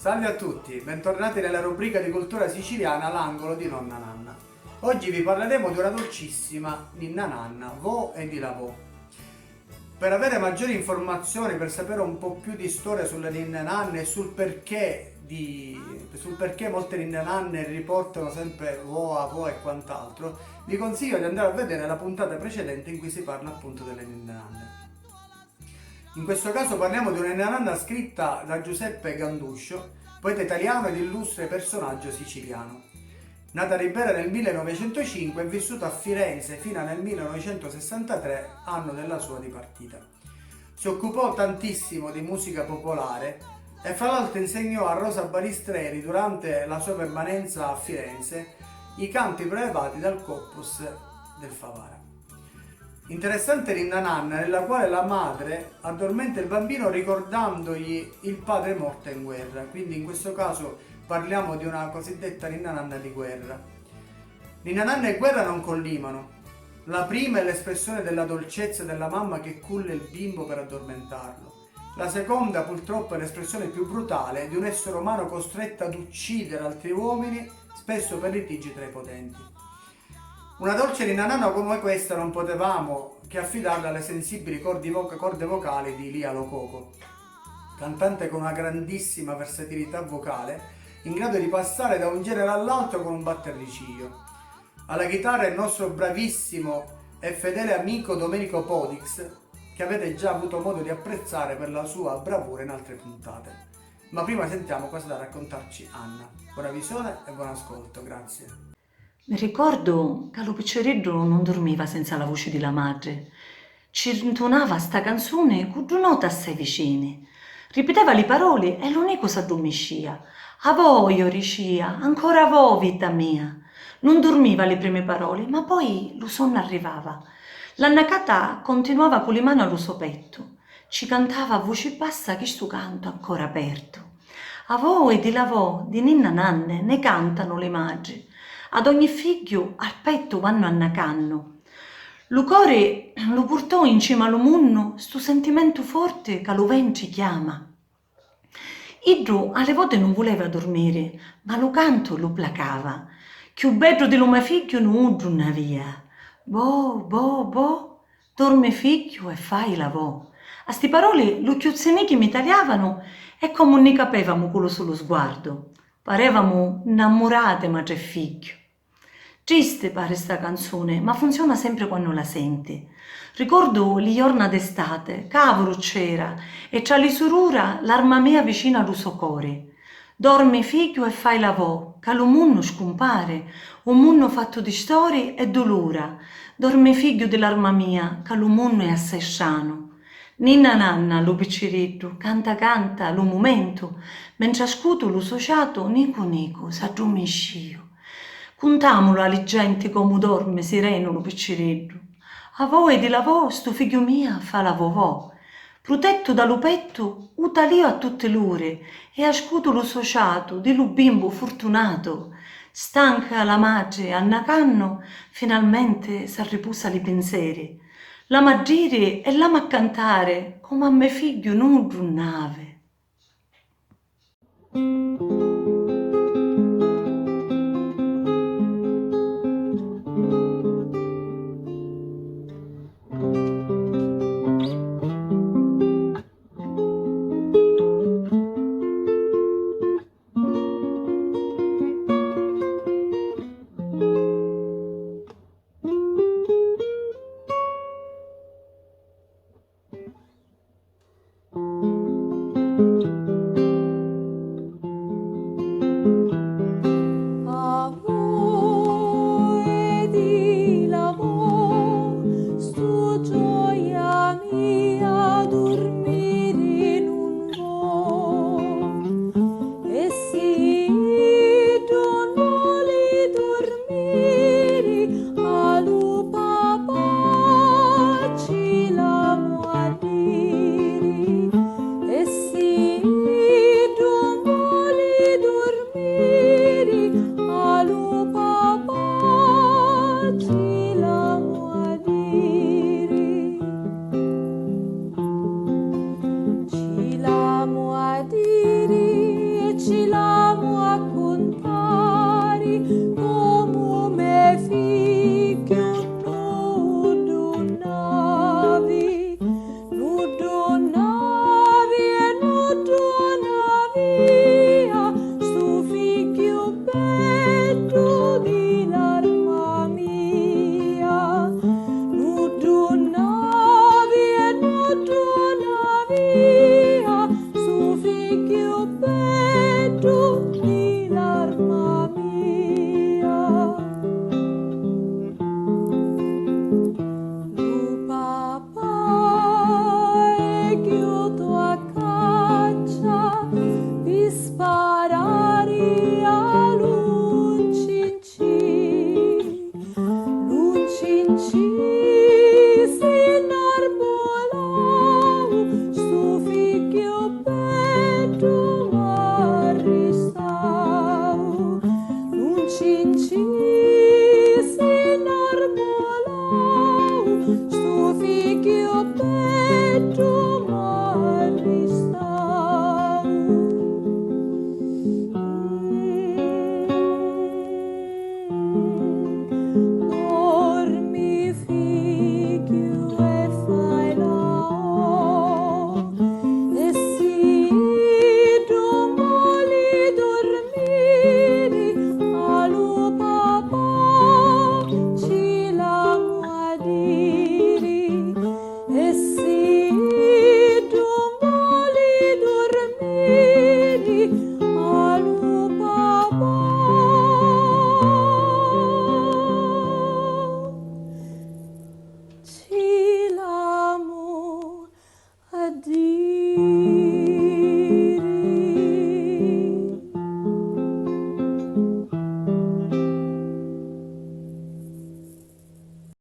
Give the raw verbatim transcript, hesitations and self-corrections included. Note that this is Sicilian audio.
Salve a tutti, bentornati nella rubrica di cultura siciliana L'angolo di nonna Nanna. Oggi vi parleremo di una dolcissima ninna nanna, Vo e di la Vo. Per avere maggiori informazioni, per sapere un po' più di storia sulle ninne nanne e sul perché di, sul perché molte ninne nanne riportano sempre Vo, a Vo e quant'altro, vi consiglio di andare a vedere la puntata precedente in cui si parla appunto delle ninne nanne. In questo caso parliamo di una ninna nanna scritta da Giuseppe Ganduscio, poeta italiano ed illustre personaggio siciliano. Nata a Ribera nel millenovecentocinque, è vissuta a Firenze fino al millenovecentosessantatré, anno della sua dipartita. Si occupò tantissimo di musica popolare e fra l'altro insegnò a Rosa Balistreri durante la sua permanenza a Firenze i canti prelevati dal corpus del Favara. Interessante ninna nanna nella quale la madre addormenta il bambino ricordandogli il padre morto in guerra, quindi in questo caso parliamo di una cosiddetta ninna nanna di guerra. Ninna nanna e guerra non collimano. La prima è l'espressione della dolcezza della mamma che culla il bimbo per addormentarlo. La seconda, purtroppo, è l'espressione più brutale di un essere umano costretto ad uccidere altri uomini, spesso per litigi tra i potenti. Una dolce ninna nanna come questa non potevamo che affidarla alle sensibili cordi voca-, corde vocali di Lia Lococo, cantante con una grandissima versatilità vocale, in grado di passare da un genere all'altro con un batter di ciglio. Alla chitarra il nostro bravissimo e fedele amico Domenico Podix, che avete già avuto modo di apprezzare per la sua bravura in altre puntate. Ma prima sentiamo cosa ha da raccontarci Anna. Buona visione e buon ascolto, grazie. Mi ricordu ca lu picciriddu nun durmiva senza la vuci di la matri. Ci ntunava sta canzuni cu ddu noti assai vicini. Ripiteva li paroli e lu nicu s'addummiscia. Avò, iò, dicia, ancora avò, vita mia. Nun durmiva li primi paroli, ma poi lu sonnu arrivava. L'annacata continuava cu li manu a lu so pettu. Ci cantava a vuci bassa chistu cantu ancora apertu. Avò e di l'avò di ninna nanne ne cantanu li matri. Ad ogni figghiu al pettu vannu annacannu. Lu cori lu purtò in cima a lu munnu stu sentimentu forti ca lu ventri chiama. Iddu a li voti nun vuleva durmiri, ma lu cantu lu placava. Chiù beddu di lu me figghiu nuddu nn'avia. Bo, bo, bo, dormi figghiu e fai l'avò. A sti paroli l'ucchiuzzi nichi mi taliavanu e comu nni capevamu cu lu sulu sguardu. Parevamu nnammurati matri e figghiu. Tristi pari sta canzuni, ma funziona sempri quannu la senti. Ricordu li jorna d'estate, ca avuru c'era, e tra li surura l'arma mia vicinu a lu so cori. Dormi figghiu e fai l'avò, ca lu munnu scumpari, un munnu fattu di stori e dulura. Dormi figghiu di l'arma mia, ca lu munnu è assai stranu. Ninna nanna, lu picciriddu, canta canta, lu mumentu, mentri ascutu lu so ciatu, nicu nicu, s'addummisciu. Cuntamulu a li genti comu dormi sirenu lu picciriddu. Avò e di l'avò stu figghiu mia fa la vovò. Prutettu da lu pettu, u taliu a tutti l'uri e ascutu lu so ciatu di lu bimbu furtunatu. Stanca la matri annacannu, finalmenti s'arripusa li pinseri. L'ama a diri e l'ama a cantari comu a me figghiu nuddu nn'avi.